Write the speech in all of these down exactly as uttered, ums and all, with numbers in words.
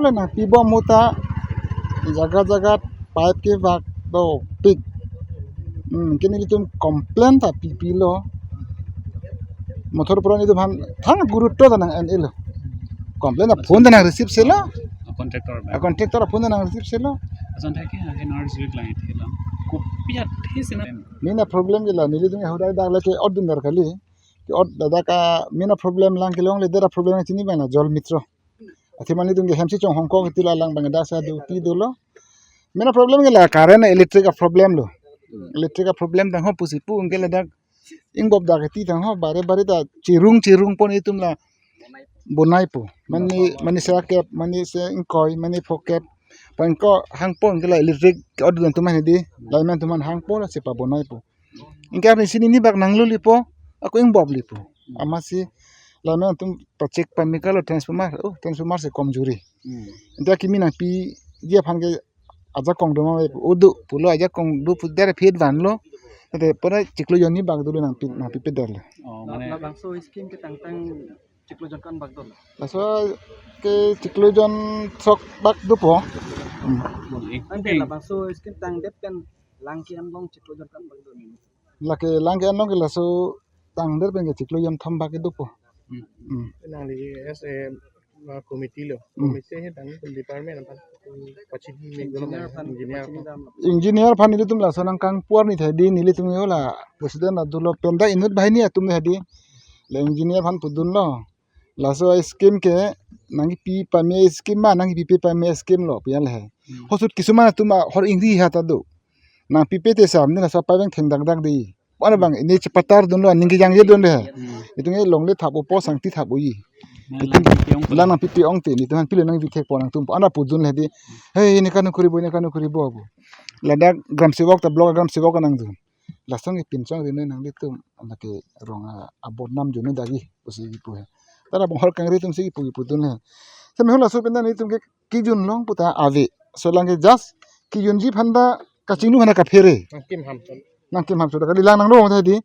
Nangpibom ahut ta jaga jaga pipe kevak dopik. Hmm, ke nelitum complain ta pipilo. Mothor puron itum aphan thang gurutto ta nang-en-elo. Complain ta phone ta nang receive selo. Contractor A ba. Contractor phone ta nang receive selo. Ason thake ahin arjuvek lang ithelo. Kopi athe sina. Main a problem ke la nelitum ke hodai dak lake ot dun dar kali. Ke ot dak ka main a problem lang kelongle, dera problem chini bang na jol mitro. Athe mane itum ke hemsi chonghong kok iti la lang bang dak sa duty dolo. Main a problem ke la current electric a problem lo. Electric a problem tang ho pusi pu ke ladak ingbop dak iti tang ho bare bare ta chirung chirung pon itum la bonai po. Mane mane se akep, mane se ingkoi, mane phokep. Pon ko hangpon ke la electric order atum mane di. Lineman atum mane hangpo la sepa bonai po. Ingke apni sini ni bak nanglu lipo, ako ingbop lipo. Amatsi lineman atum pachek pamikalo transformer, oh transformer se komjuri. Hmm. Anta kimi nangpi dia aphan ke ajakong do ma udu pulo ajakong do pu der phit vanlo. Te pura chiklo jon ni bak dulu nangpi nangpipe derlo. Oh, mane labangso scheme ke tangtang chiklo jon kan bak dolo. Laso ke chiklo jon sok bak dopo. Hmm. Ante labangso scheme tangdet pen lang ke-en along chiklo jon kan bak dolo. Lake lang ke-en along ke laso tangdet pen ke chiklo jon thom bak ke dopo. Hmm. Hmm. Nangli as a, uh, committee lo. Hmm. Committee he tang department apa? Pachini me dolo. Engineer aphan, engineer aphan. Engineer aphan nelitum laso nangkangpu arni thadi nelitum yo la president adulo penta inut banghini atum thadi. La engineer aphan pudunlo. Laso scheme ke nangpi pame scheme ma nangpipe pame scheme lo pian le. Hmm. Hosut kisuma atum ahor ingri ha ta do. Nangpipe te sam ni laso pai bang theng dak dak di. Wana bang ini chepatar dunlo aning kejang ye dunle. Hmm. Itum ke longle thap upo sangti thap uji. Itum lang nangpipe ong te nelitum aphan pilo nangpi thek po nangtum. Ana pudunle di. Hei, ini kanu kuri bo, ini kanu kuri bo. Ladak gram sevok ta block gram sevok nangdun. Lason ke pinchong rino nanglitum lake rong a abodnam junu dagi pusi kipu he. Tara bonghor kangri atum si kipu kipu dun he. Seme hula so pinda nelitum ke kijun long puta ave. So lang ke just kijunji aphan ta kachinglu aphan ta kaphere. Nangkim ham chot. Nangkim ham chot kali lang nanglo thadi.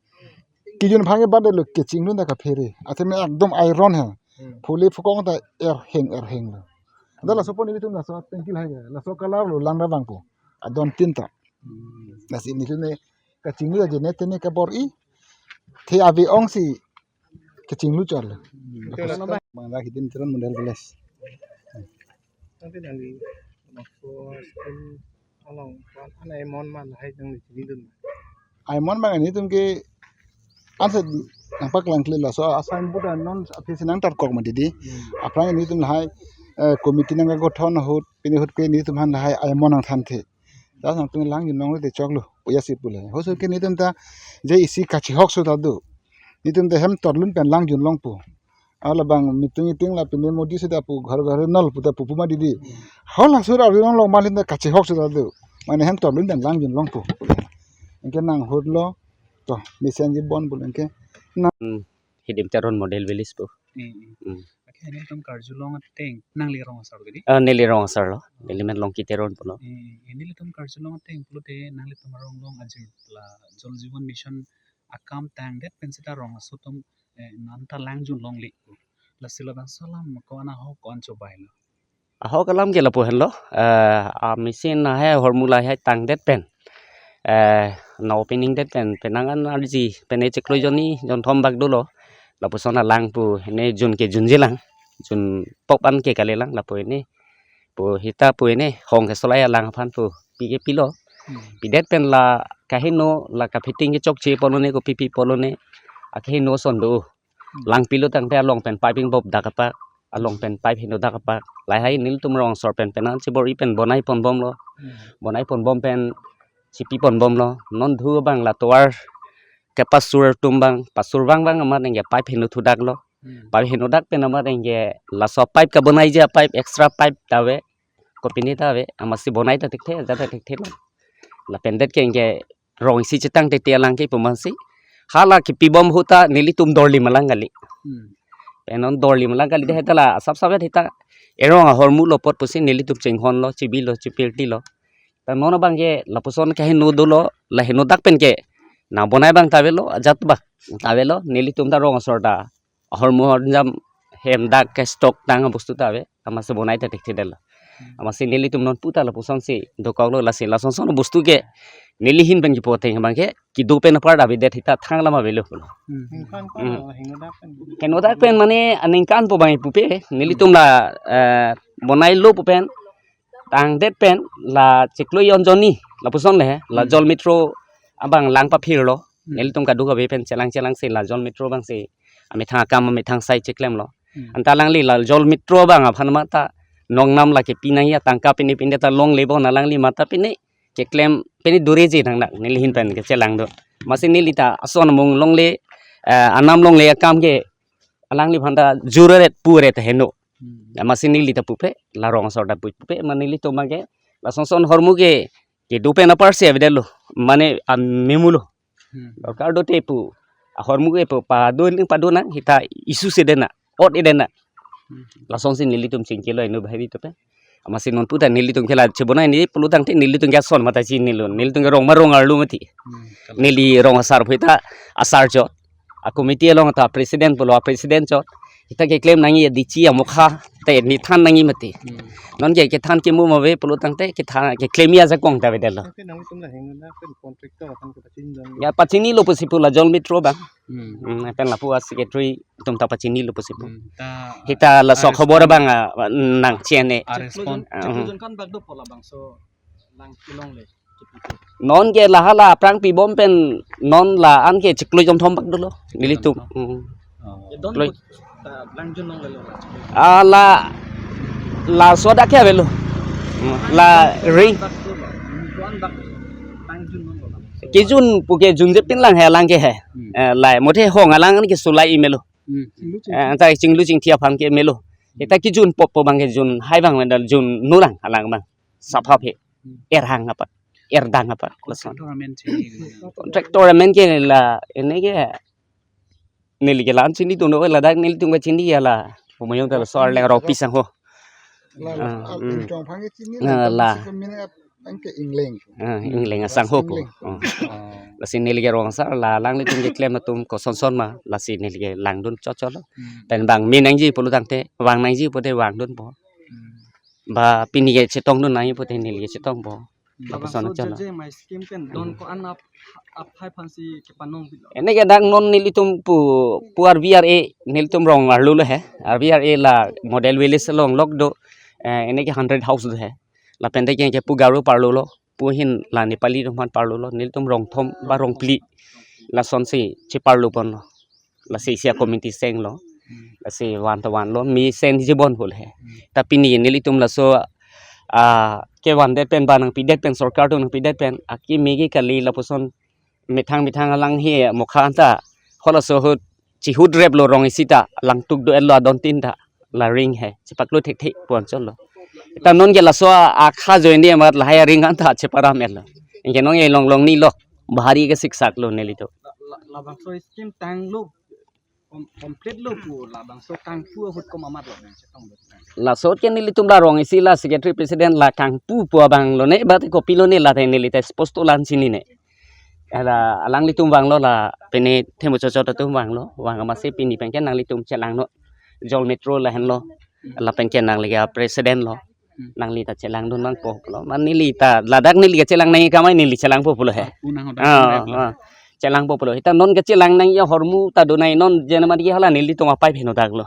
Kijun aphan ke bade lo kachinglu ta kaphere. Athe me ekdom iron he. Hmm. Phule phukong ta erheng erheng lo. Ada laso pon nelitum laso tengkil hai ke. Laso kalar lo lang da bang po. Adon tin ta. Hmm. Lasi nelitum ne kachinglu aje ne tene kabor-i. The ave ong si kachinglu chor le. Hmm. Bang dak Hidim Teron Model Village. Tangte nangli makso school along wan ana amount ma lahai nangli chinidun. Amount bang nelitum ke anse nangpaklang kle laso a signboard anon aphi si nangtarkok ma didi. Hmm. Aphrang nelitum lahai, eh, committee nangkagothon ahut pini ahut ke nelitum aphan lahai amount nangthanthe. Das nangtum lang jun long te choklo, puya si pule. Hoso ke nelitum ta je isi kachihok so ta do. Nelitum ta hem torlun pen lang jun longpo. Ala bang meeting iting la pine Modi si ta pu ghar ghar nal pu ta pu pu ma didi. Hala sur arjulong long malin ta kachihok so ta do. Mane hem torlun pen lang jun longpo. Anke nang hurlo to mesen ji bon bul anke. Hmm. Hidim Teron Model Village po. Hmm. Hmm. Anke nelitum karjulong ateng nangli rong asar gedi? Ah, neli rong asar lo. Neli men Longki Teron pulo. Eh, nelitum karjulong ateng pulote nanglitum arong along ajir la Jal Jeevan Mission akam tangdet pen seta rong aso atum, eh, nanta lang jun longle. Lasi labangso alam ko-an ahok ko-an chobai lo? Ahok alam ke lapu henlo, eh, a machine lahai ahormu lahai tangdet pen. Eh, na opening det pen penang an arji pen e chiklo jon ni jon thom bak dolo. Lapuson alang pu ne jun ke junji lang. Jun pok an ke kali lang lapu ne. Pu hita pu ne hong ke solai alang aphan pu pi ke pilo. Hmm. Pidet pen la kaheno la kaphiting ke chokche pulo ne kopi pi pulo ne. Akaheno ason do. Hmm. Lang pilo tangte along pen piping bob dak apak, along pen pipe heno dak apak. Lahai nelitum rong asor pen penang chibor-i pen bonai pon bomlo. Hmm. Bonai pon bom pen chipi pon bomlo. Non dhu bang la tovar kepasur atum bang, pasur bang bang amat nengke pipe heno thu daklo. Hmm. Pipe heno dak pen amat nengke laso pipe kabonai ja pipe extra pipe ta ave. Kopine ta ave, amatsi bonai ta thekthe, ja ta thekthe lo. Lapen det ke nengke rong isi chetang tete alang ke pu amatsi. Hala kipi bom ahut ta nelitum dorli malang kali. Hmm. Pen non dorli malang kali de hetala asap sap heta erong ahormu lo apot pusi nelitum chinghon lo, chibi lo, chipirti lo. Ta non abang ke lapuson kaheno dolo, la heno dak pen ke nang bonai bang ta avelo, ajat bak ta avelo, nelitum ta rong asor ta ahormu ahorjam hem dak ke stock tang abostu ta ave, amatsi bonai ta thekthe detlo. Amatsi nelitum non puta lapuson si dokoklo, lasi lason son bostu ke neli ahin pen kipu ateng abang ke kedo pen apar avedet, hita thang lam avelo pulo. Hmm. Hmm. Henodak pen mane aningkan pu abang pupe, nelitum la, eh, bonailo pu pen, tangdet pen, la chiklo jon jonni lapuson le, la Hmm. Jol Mitro abang lang paphirlo. Hmm. Nelitum kadokave pen chelang chelang si la Jol Mitro abang si amethang akam, amethang asai chiklemlo. Hmm. Anta alangli la Jol Mitro abang aphan mata nongnam la kepi nangji atangka pine pine ta longle bon, alangli mata pine keklem pine dure ji nang nang neli ahin pen kechelangdun. Amatsi neli ta ason amung longle, eh, anam longle akam ke alangliphan ta jureret puret heno. Hmm. Amatsi neli ta pupe, la rong asor ta pu- pupe, mane nelitum abang ke lason son ahormu ke kedo pen apar si avedetlo, mane amemulo. Hmm. Dorkar dote pu ahormu ke pu pado ning pado nang, hita issue si det nang, ot edet nang. Hmm. Lason si nelitum chingkilo eno bahari to pe. Amatsi non puta nelitum ke la chebonai ni pulo tangte nelitum ke ason mata chinilo, nelitum ke rong ma rong arlo mati. Hmm. Neli rong asar pu hita asar chot, a committee along ta president pulo, a president chot, hita keklem nangji, dichi amokha te ni than nangji mati. Hmm. Non ke kethan kemu ma ave pulo tangte kethan keklemji ajakong ta avedetlo. Oke, nangtum la hingna pen contractor akan ke pachin dong. Ya, pachinilo pusi pu la Jol Mitro abang. Hmm. Hmm, pen lapu a secretary atum ta pachinilo pusi pu. Hmm, ta, hita laso a khobor respond abang, ah, nang chene. A respond. Ah, hmm. Chiklo jon kan bak dopo labangso lang kelongle. Non ke la hala aphrang pibom pen non la-an ke chiklo jonthom bak dolo nelitum. Jonthom. Hmm. Oh. Don chiklo. Ko, ah, lang jun longle lo. Ah, la, laso adak ke avelo. Hmm. La ring. Bak dolo. Don bak lang jun longle lo. Kejun pu ke junje pin lang he, lang ke he. Hmm. Eh, la mothe hong alang ke sulai melo. Hmm. Eh, anta chinglu chingthi aphan ke melo. Hita kejun pop pu abang ke junhai abang medal junno lang alang abang. Sapha phe. Hmm. Erhang apa? Erdang apa? Lason. Contractor amen chini. Contractor amen ke la, ene ke neli ke la-an chini tuno, ladak nelitum ke chini ya la. Pumayong ta la so arleng rau pisang ho. La, la, ah, ah, hmm. Chong phang ke chini, ah, la, la. Siko mine ap, ang ke Ingleng. Ah, Ingleng asang ho po. Ingleng. Oh. Oh. Lasi neli ke rong asar, la alanglitum keklem atum koson son ma, lasi neli ke langdun chot chot lo. Hmm. Pen vang me nangji pulo tangte, vang nangji pute vangdunpo. Hmm. Ba pini ke chetongdun nangji pute neli ke chetongpo. Hmm. Lapuson. Labangso chot lo. J J M I scheme pen don, hmm, ko-an ap, aphai aphansi kepanong bilo. Ene ke dak non nelitum pu, pu R V R A, nelitum rong arlo lo he. R V R A la model village along lok do, eh, ene ke hundred house do he. Lapen te ke, ke pu Garo parlo lo, pu ahin la Nepali atum aphan parlo lo, nelitum rong thom ba rong phli lason si cheparlo ponlo. Lasi isi a committee senglo. Hmm. Lasi van ta vanlo, me seng jibon hul he. Hmm. Ta pini nelitum laso, ah, kevandet pen ba nangpidet pen, sorkar atum nangpidet pen, akimi ke kali lapuson methang methang alang he mokha anta halaso ahut chihut rep lo, rong isi ta langtuk do-etlo adon tin ta, la ring he chepaklo thekthe pu anchot lo. Ta non ke laso akha join di amat lahai ring anta cheparam-etlo. Anke non ke long long ni lo, bahari ke siksak lo neli to. La, la, labangso scheme tanglo, kom-, complete lo pu labangso kangpu ahut komat lo nang chetong lo. Laso ke nelitum la rong isi la secretary president la kangpu pu abang lo ne, ba te kopilo ne, la te neli te sposto lan chini ne. Ala alanglitum vanglo, la pene themu chochot atum vanglo, vang amatsi pini pen ke nanglitum chelangnon. Jol Mitro lahenlo, lapen ke nangli ke president lo. Hmm. Nangli ta chelangdun nangpo pulo. Mane neli ta ladak neli ke chelang nangji kamai neli chelangpo pulo he. Ah, pu nang hodak, ah, nang hodak. Ah. Chelangpo pulo. Hita non kechelang nangji ahormu ta do nai, non jena mati hala nelitum a pipe henodak lo.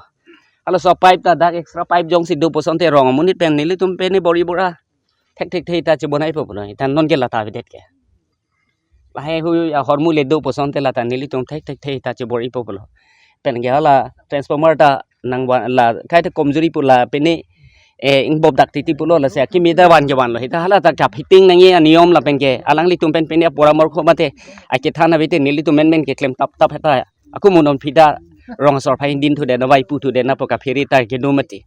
Halaso pipe ta dak extra pipe jongsi do puson te rong amonit pen nelitum pene bor-i bor-a thekthekthe ta chebonaipo pulo. Hita non ke lata avedet ke. Lahai hui ahormu le do puson te lata nelitum thekthekthe ta chebor-ipo pulo. Pen ke hala transformer ta nang van la, kaita komjuri pu la pene, eh, ingbob dak titi pulo, lasi akimi ta van ke vanlo. Hita hala ta kap fitting nangji aniyom lapen ke alanglitum pen pene poramorkho mate akethan ave te nelitum menmen keklem tap tap heta. Ako monon phida rong asor phai din thu de na vai pu thu de na po kaphere ta kedo mati.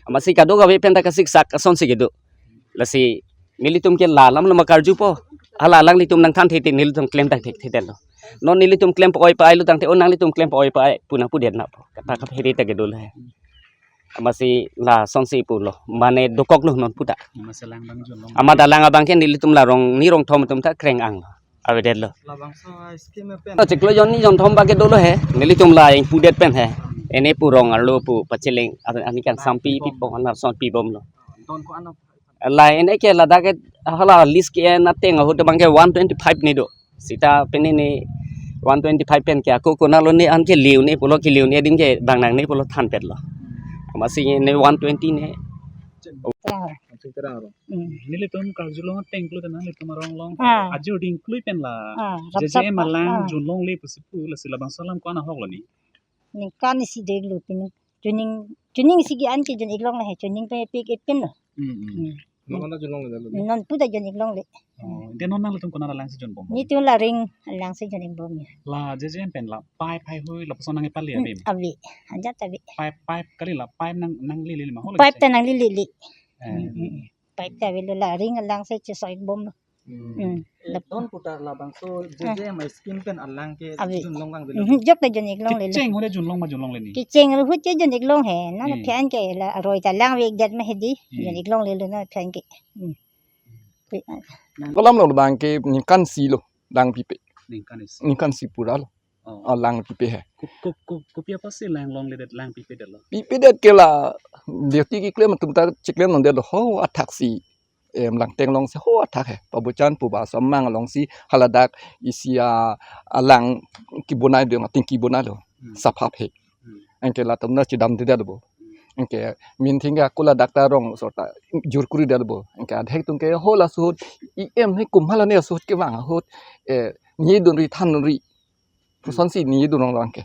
Amatsi kadokave pen ta kasiksak asonsi kedo. Lasi nelitum ke la lam lam karjupo. Hala alanglitum nangthan thete nelitum klem tang thekthedetlo. Non nelitum klem pa-oi pa-ailo tangte, o nanglitum klem pa-oi pa-ai pu nangpudet napo. Kata kaphere ta kedo lo he. Amatsi lasonsi pulo. Mane dokoklo non puta. Amat alang abang jun long. Amat alang abang ke nelitum la rong ni rong thom atum ta kreng-ang lo. Avedetlo. Labangso scheme pen. To chiklo jon ni jon thom ba ke dolo he. Nelitum la ingpudet pen he. Ene pu rong arlo pu pacheleng. Ani kan sampi pipo, lason pibomlo. Don ko-an Lain ke ladak ke hala list ke-en ateng ahut abang ke one twenty-five ni do. Seta pini ni one twenty-five pen ke ako konatlo ne an ke liu ne pulo ke liu ne adim ke bang nangne pulo thanpetlo. Amatsi ne one twenty ne. Terang. Terang. Hmm. Nelitum karjulong ateng klui tena nelitum arong along. Ah. Ajo ding klui pen la. Ah, J J M rapsap, alang ah. Junlongle pusi pu lasi labangso alam ko-an ahok lo ni. Ningkan isi deglo pini. Chuning, chuning isi ke-an ke jun-ik longle he, chuning pe pik ipin lo. Hmm, hmm. Hmm. Non non junlongle lo. Non puta jun-ik longle. Oh, ante non nanglitum konat alangsi junbom? Netum la Ring alangsi jun-ik bom ya. La J J M pen la pipe haihui lapuson nangpale Hmm, abim? Ave, ajat ave. Pipe, pipe kali la pipe nang, nanglele ma ho la Pipe ta nanglele. Eh. Hmm, hmm. Pipe ta avelo la Ring alangsi chesoi-ik bom lo. Hmm. Hmm. Eh, lap- don putar labangso J J M scheme pen alang ke Ave. Junlong kang velo. Hmm, jok ta jun-ik longle lo. Kecheng hore junlong ma junlongle ni? Kecheng ahut ke jun-ik long he. Non Hmm. aphan ke la aroi ta lang vekdet ma hedi. Hmm. Jun-ik longle lo non aphan ke. Hmm. Kolam lo abang ke ningkan isi lo lang pipe. Ningkan isi. Ningkan isi pura lo. Oh. Ah, lang pipe he. Ko, ko, ko, kopi apotsi lang longledet, lang pipedet lo? Pipedet ke la duty keklem atum ta cheklem longdetlo ho athak si. Em, Langteng alongsi ho athak he. Pabuchan pu ba Somang alongsi haladak isi a, alang kebonai dong, ating kebonai lo. Hmm. Saphap he. Hmm. Anke latum na chedamdedet lo bo. Hmm. Anke minthing ke ako ladak ta rong sor ta jurkuri det bo. Anke adhek atum ke ho laso ahut E M he kumhala ne laso ahut kevang ahut, eh, nidunri thanri. Pu asonsi nidun rong lang ke.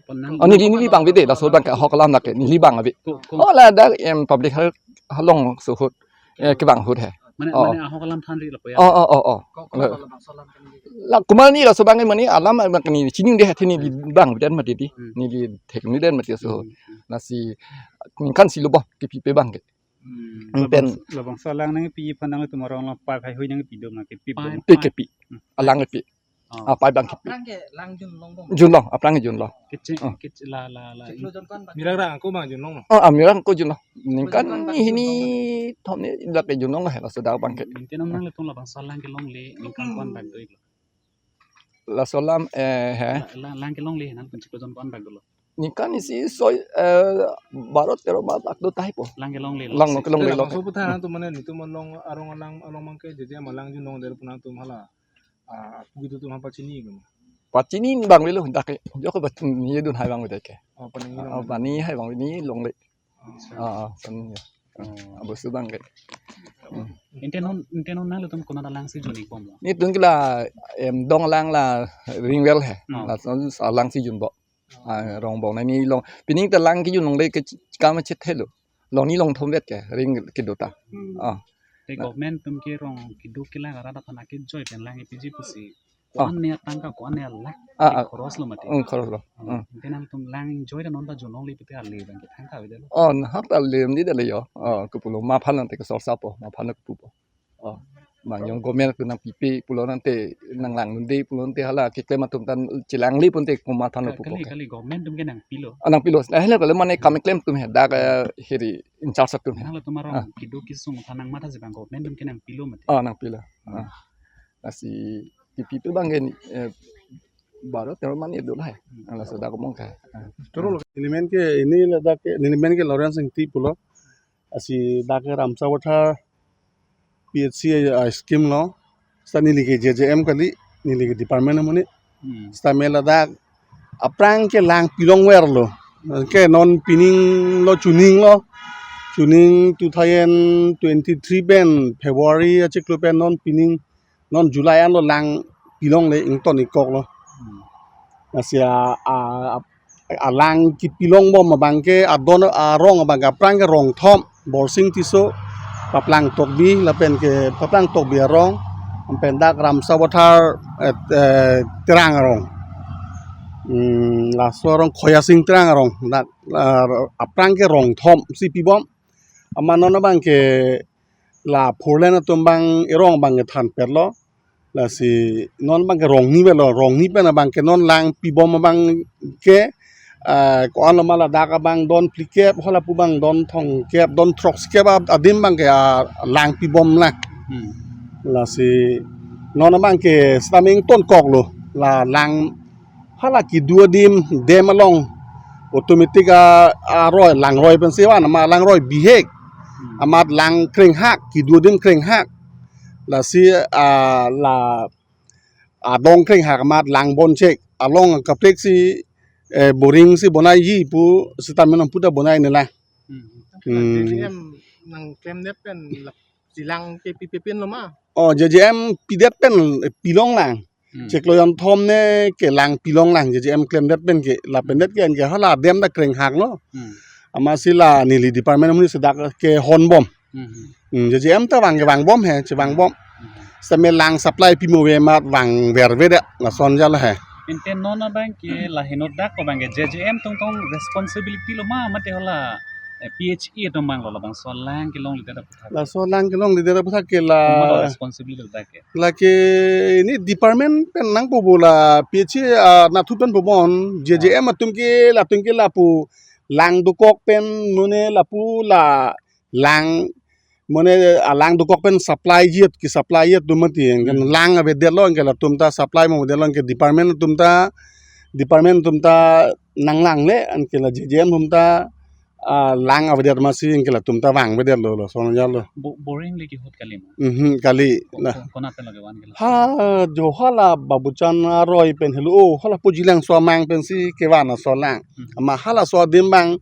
Pon nang Oh, neli, neli bang ave de, laso abang ke ahok alam lake, neli bang ave. Ko, ko. Oh, ladak em public health alongso ahut, eh, kevang ahut he. Mane, Oh. mane ahok alam thanri lapu ya. Oh, oh, oh, oh. Ko, ko, La- ko, labangso alam kan ni. La komat ni laso abang mane alam abang ke neli chini de he, neli bang ave det mati di. Hmm. Neli thek ni det mati laso ahut. Hmm, hmm. Lasi ningkan isi lo bo kepipe abang ke. Hmm. Hmm, pen. Labangso, labangso alang nangpi aphan nangtum arong along pipe haihui nangpi do ma kepi bom? Pipe, Pipe kepi. Hmm. Alang kepi. Oh. Ah, pipe abang kepi. Aphrang ke lang junlong bom? Junlong, aphrang junlong. Kecheng, Oh. kech-, la, la, la. Chiklo jon ko-an bak? Mirang rang ako abang junlong lo. Oh, ah, mirang ako junlong. Ningkan Chiklo jon ko-an bak hini junlong? Thom ni dak ke junlong he, laso dak abang ke. Ante non nanglitum labangso alang kelongle ningkan ko-an bak do-ik lo? Laso alam, eh, he. La, la, lang kelongle nangtum chiklo jon ko-an bak dolo? Ningkan isi soi, eh, baro tero ma bak do tahai po. Lang kelongle lo. Lang, lang kelongle lo. Labangso aphuthak nangtum mane netum along arong alang along abang ke J J M alang junlongdet pu nangtum hala. Ah, apu kedo atum aphan pachini ke ma? Pachini abang avelo dak ke. Jok ke pachini dun hai abang ave det ke. Oh, pani Ah, long. Ah, pani hai abang ni longle. Acha. Ah, ah, pani ya. Ah, Oh. Abangso abang ke. Hmm. Ante non, ante non nanglitum konat alangsi jun-ik bom lo? Netum ke la, em, Dong alang la Ring well he. Oh. Lason alangsi junbom. Ah, rong bom na ni long. Pining ta lang kejun longle ke kam chethe lo. Long ni long thom vet ke Ring kedo ta. Hmm. Ah. Te Na- government atum ke rong kedo kelak arat aphan akejoi pen lang epiji pusi. Ah. Ko-an ne atangka, ko-an ne alakh. Ah, ah. Khoros lo mati. Hmm, khoros lo. Hmm. Hmm. Ante nangtum lang enjoy ta non ta junlongle pute ale abang ke thangta ave det lo? Oh, nahak ta ale ni det lo yo. Oh, kopilo ma aphan nangte ke sorsa po, ma aphan nang pupo. Oh, bang jong government atum nangpipe pulo nangte nang langdunde pulo nangte hala keklem atum ta chelangle pute komat than Ka-, pupo kali, ke. Kali government atum ke nangpilo. Ah, nangpilo. Eh, hello, kali mane kam keklem atum he dak, eh, hiri in charge atum he. Nangtum arong Ah. kedo kesung aphan nangmatha si abang government atum ke nangpilo mati. Ah, nangpilo. Hmm. Ah. Lasi kepipe abang ke ni, eh, baro tero ma ni do lahai. Hmm. Ah, laso dak komong ke. Ah. Toro lo. Neli men ke, neli ladak ke, neli men ke Lawrence Ingti pulo. Lasi dak ke Ramsa Water P H C, ah, scheme lo. Seta neli ke J J M kali, neli ke department amonit. Hmm. Seta me ladak aphrang ke lang pilong verlo. Ke non pining lo chuning lo. Chuning two thousand twenty-three pen February achiklo pen non pining non July anlo lang pilongle ington-ikkok lo. Hmm. Lasi a, a, a, alang kepilong bom abang ke adon arong abang ke aphrang ke rong thom, Borsing Tisso, Paplang Tokbi, lapen ke Paplang Tokbi arong, lapen dak Ramsa Water, eh, eh, Terang arong. Hmm, laso arong Khoyasing Terang arong, dak, ah, aphrang ke rong thom si pibom. Amat non abang ke la four lane atum abang erong abang ke thanpetlo. Lasi non abang ke rong ni avelo, rong ni pen abang ke non lang pibom abang ke, ah, ko-an lo ma ladak abang don phlikep, halapu abang don thomkep, don throksi kep a-, adim abang ke, ah, lang pibom la. Hmm. Lasi non abang ke staming tonkoklo, la lang hala kedo adim dam along automatic a, aroi, langroi pensi van, ma langroi bihek. Hmm. Amat lang krenghak, kedo adim krenghak. Lasi, ah, la adong krenghak amat lang bonchek. Along kaprek si, eh, boring si bonaiji pu sitame nangputa bonai nela. Hmm. Hmm. J J M nangklemdet pen la-, si lang ke pipe pinlo ma? Oh, J J M pidet pen, eh, pilong lang. Hmm. Chiklo jonthom ne ke lang pilong lang J J M klemdet pen ke, lapen det ke anke hala dam ta krenghaklo. Hmm. Amatsi la neli department amonit si dak kehonbom. Hmm. Hmm, J J M ta vang ke vangbom he, chevang bom. Hmm. Sitame lang supply pimo ave amat vangverve det, lason jalo he. Ante non abang ke la henot dak ko abang ke J J M tongtong responsibility lo ma, mate hala, eh, P H E atum abang lo labangso lang kelongledet aphuthak? Laso lang kelongledet aphuthak ke la, komat responsibility lo dak ke? Lake ini department pen nangpo bo la P H E, ah, nathu pen pobom, J J M atum ke latum ke lapu lang dokok pen nune lapu la lang, mane, ah, lang dokok pen supply jet, kesupply jet atum mati, kan. Hmm. Lang avedetlo, anke latum ta supply mo avedetlo, anke department atum ta, department atum ta nanglangle, anke la J J M atum ta, ah, lang avedet amatsi, anke latum ta vangvedetlo, lason jalo. Bo-, boring le kehut kali ma? Mhm, kali. Ko-, nah, ko-, konat pen lake van kali? Ha, jo hala Babuchan aroi pen helo, oh, hala Pujilangso amang pensi kevan aso lang. Mhm. Amat halaso adim abang,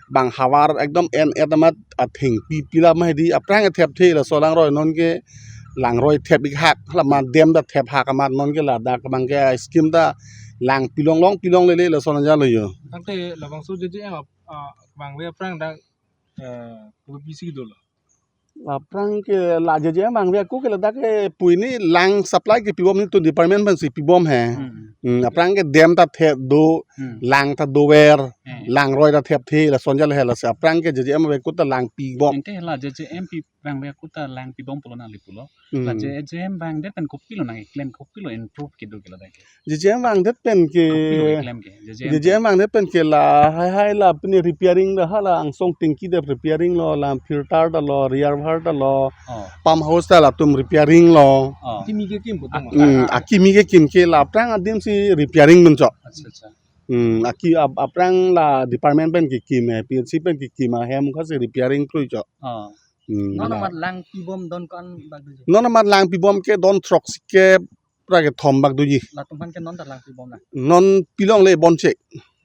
bang havar ekdom en-et amat athengpi pila ma hedi aphrang thepthe, laso langroi non ke langroi thep-ik hak, hala amat dam ta thephak amat non ke ladak abang ke scheme ta lang pilonglong pilonglele, lason jalo jo. Tangte labangso J J M ap-, ah, vangve aphrang dak, eh, kopi si dolo? Aphrang ke la J J M vangve ako ke ladak ke pu ini lang supply ke pibom, nelitum department pensi pibom he. Hmm. Hmm, aphrang ke dam ta thep do, hmm, lang ta dover, hmm, langroi ta thepthe, lason jalo he, lasi aphrang ke J J M ave ako ta lang pibom. Ante hala J J M pi vangve ako ta lang pibom pulo nangli pulo. Hmm. La J J M vangdet pen kopilo nangkeklem, kopilo improve kedo ke ladak ke? J J M vangdet pen ke, kopilo keklem ke? J J M J J M vangdet pen ke la hai hai la pini repairing lo, hala angsong tanki ta repairing lo, la filter ta lo, reservoir ta lo, oh, pump house ta latum repairing lo. Oh. Kimi kekim putum. Hmm, akimi kekim ke la aphrang adim si repairing dun chok. Acha, acha. Hmm, aki ap-, aphrang la department pen kekim he, P H C pen kekim ahem kasi repairing kroi chok. Oh. Hmm, non la amat lang pibom don ko-an bak doji? Non amat lang pibom ke don throksi kep ra kethom bak doji. Latum aphan ke non ta lang pibom na? Non pilongle bonchek.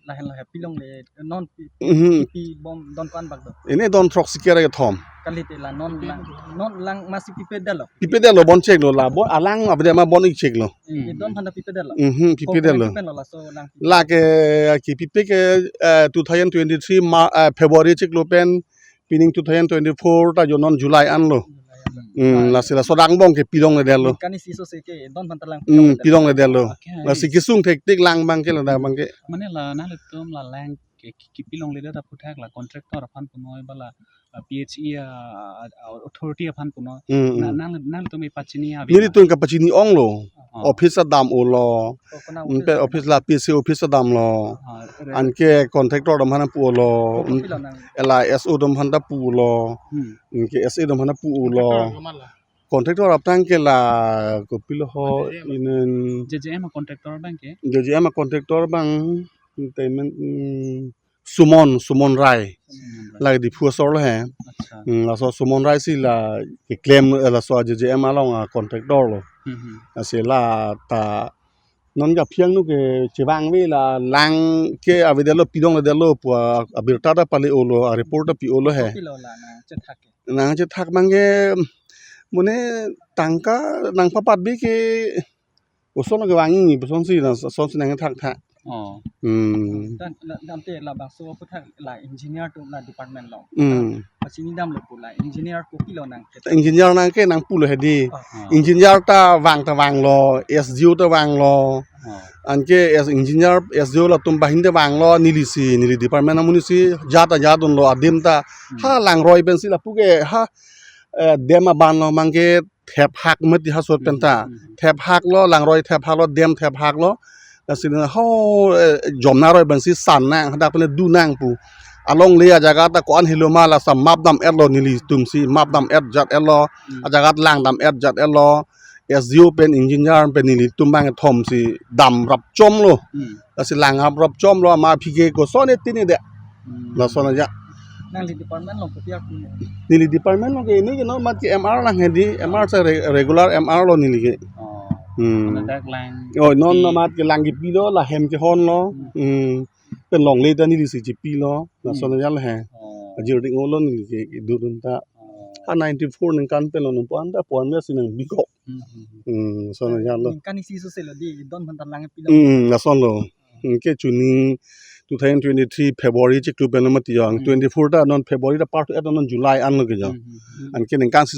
Lahen lahen pilongle non pi-, mhm, pibom don ko-an bak do? Ini don throksi kep ra kethom. Kalite la non lang, non lang amatsi pipedetlo? Pipedetlo, boncheklo la, bon, alang avedet amat bon-ikcheklo. Hmm. Ke don aphan ta pipedetlo? Mhm, pipedetlo. Ko-, ko-, pen lo laso lang pipe? Lake, eh, kepipe ke, eh, two thousand twenty-three Ma-, eh, February chiklo pen, pining two thousand twenty-four ta jo non July anlo. July anlo. Hmm, lasi laso lang abang ke pilongledetlo. Kani si so se ke don aphan ta lang, hmm, pilongledetlo. Pilongledetlo. Okay. Lasi kesung thektik lang abang ke ladak abang ke. Mane la nanglitum la lang ke, ke, kepilongledet aphuthak la contractor aphan punoi ba la, ah, P H E, ah, ah, authority aphan punoi. Hmm, na, hmm. Nang, nanglitum pachini ave ma? Nelitum kapachini onglo. Oh. Office ta dam-olo. Oh, kona, hmm, office pe ta office dam? La P H E office ta damlo. Ah, re- Anke contractor atum aphan pulo. Oh, kopilo nang? Ela S O atum aphan ta pulo. Hmm. Anke S A atum aphan ta pulo. Contractor komat la? Contractor aphrang ke la kopilo ho, ah, J J M. Inen. J J M a contractor abang ke? J J M a contractor abang, temen, hmm, Sumon, Sumon Rai. Sumon Rai. La Diphu asor lo he. Acha. Hmm, laso Sumon Rai si la keklem, eh, laso J J M along a contractor lo. Hmm, hmm. Lasi la ta non ke aphi angno ke chevangve, la lang ke avedetlo, pilongledetlo pu abirta ta pale-olo, a report ta pi-olo he. Kopilo la nangchethak ke? Nangchethak abang ke, mane tangka nangpapatbe ke, oson kevangji, osonsi na, osonsi nangthakthak. Oh. Hmm. Dan, dan, dan te labangso aphuthak la engineer atum la department along. Hmm. Pachini damlo pu la engineer kopilo nangke? Engineer nangke nangpulo hedi. Oh. Oh. Engineer ta vang ta vanglo, S D O ta vanglo. Oh. Anke as engineer, S D O latum banghini ta vanglo, nelisi, neli department amonit si jat ajat dunlo, adim ta. Hmm. Ha langroi pensi lapu ke, ha, eh, dam aban lo abang ke thephak mati ha sot pen ta. Hmm, hmm. Thephaklo, langroi thephaklo, dam thephaklo. Lasi ho, eh, jomna roi pensi san nang, hadak pen du nang pu. Alongle ajaga ta ko-an helo ma, lasi map dam-etlo nelitum si, map dam-et jat-etlo, hmm, ajaga lang dam-et jat-etlo. S D O pen engineer pen nelitum bang kethom si dam rapchomlo. Hmm. Lasi lang rap rapchomlo, amat aphi ke koson e tini de. Hmm. Lason aja. Nangli department along kopi akun? Neli department along ke neli ke non mat ke M R lang hedi, M R sa re- regular M R lo neli ke. Oh. Hmm. Ladak lang. Oh, non pi- non mat ke lang kepilo, la hem kehon lo. Hmm. Hmm. Pen longle ta neli si chepilo. Lason Hmm. ajal he. Oh. Ajir ding lo neli ke, ke dudun ta. Oh. Ha ninety-four ningkan pen lo nung puan ta puan me si nang bikok. Hmm, hmm, hmm. Hmm, lason ajal lo. Ningkan isi so selo di, don aphan ta lang pilo. Hmm, lason lo. Hmm, ke chuni two thousand twenty-three February chiklo pen lo mati yang. Hmm. Twenty-four ta non February ta part et non July an lo ke jang. Hmm, hmm, hmm. Anke ningkan si